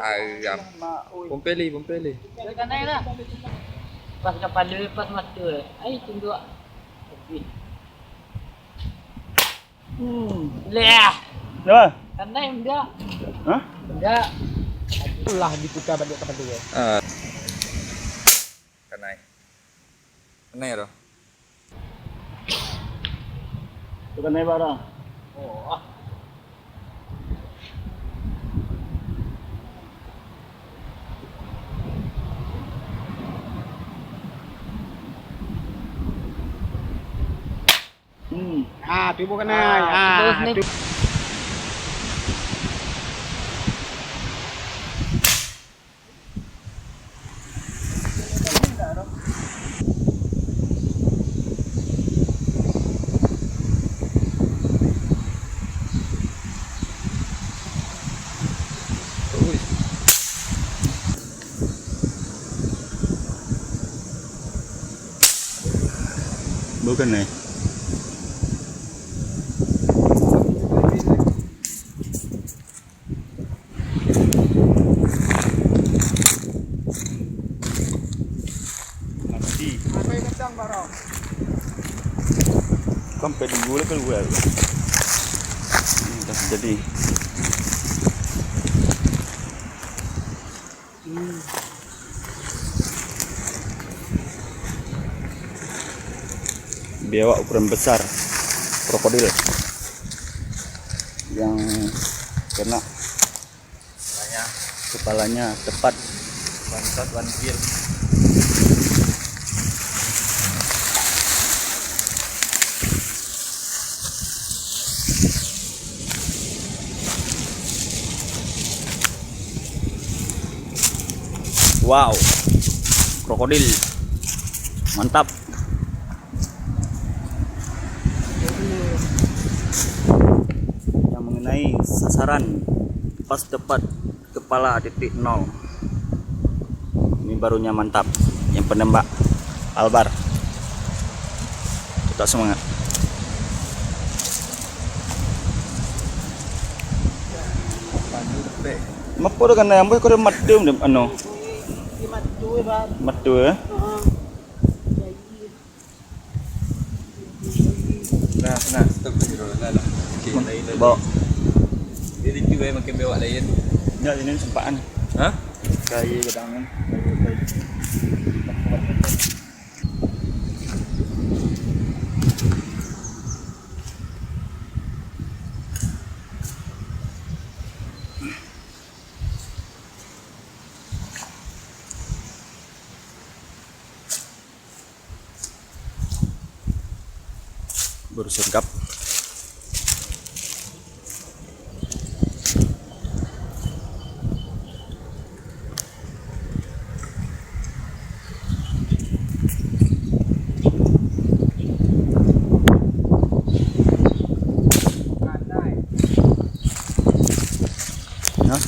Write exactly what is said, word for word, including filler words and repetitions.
Ayam. Pompeli, pompeli. Pas kepala, pas mata. Ai tunduk. Hmm. Leh. Apa? Kanai enggak? Hah? Enggak. Itulah diputar balik tempat dulu. Ah. Kanai. Kanai tu. Tu kanai barang. Oh. Hmm. Ah, tubuh keunan. Ah, ah, terus ni. Tu- Bukan, eh. Mati. Sampai dua lah keluar. Ini dah jadi. Biawak ukuran besar, krokodil yang kena kepalanya tepat. One shot, one kill. Wow, krokodil, mantap. Yang mengenai sasaran, pas tepat kepala titik nol. Ini barunya mantap. Yang penembak Albar. Tetap semangat. Mapo dah kena yang boh kau dah mati, anu. Mati, eh? Nah, nah, stop dulu lah, lah. Okey, lain, lain. Bawa. Dia lucu, eh, makin bewak lain. Enggak, ini sempaan. Hah? Kayu kadang kan. Kayu, kayu. Baru sirgap. Hah?